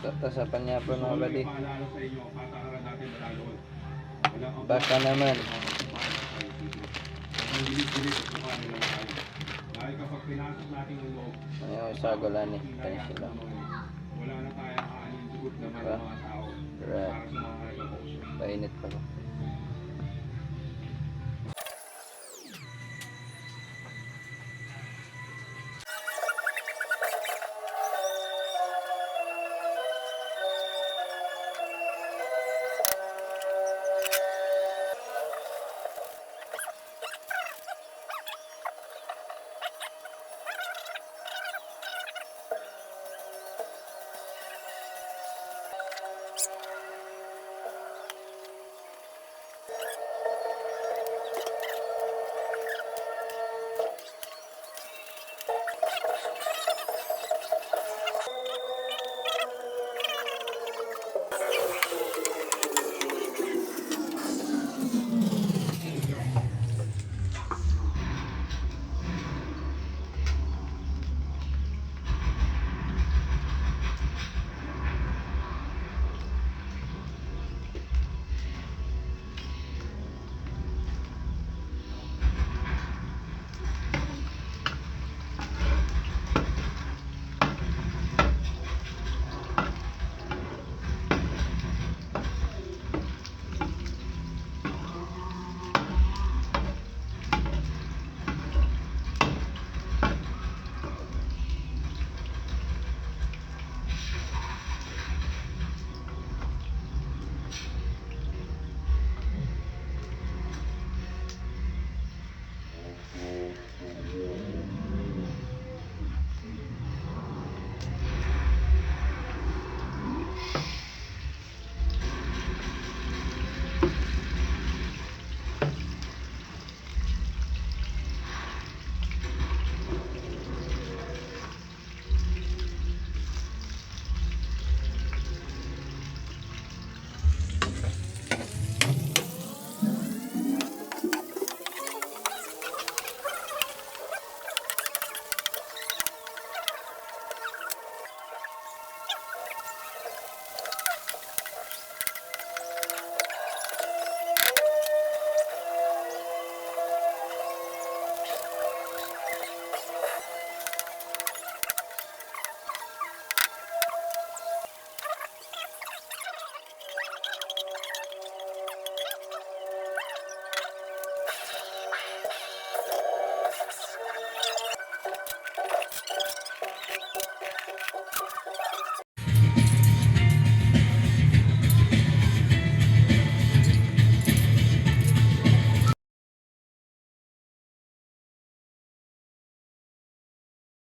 Ta sa Panyapon, Gusto mga ko lang buddy. ipaalala sa inyo ang patakaran natin malaloon. Walang abuso, Baka naman. walang pagpapala tayo dito. Ang bilis-bilis at mukha nila tayo. Dahil kapag pinasok natin ang loob, Ano yung sagol ani? Kani sila. wala na tayong aaning dugot naman Diba? ng mga tao para sa mga negosyo. Painit pa ko.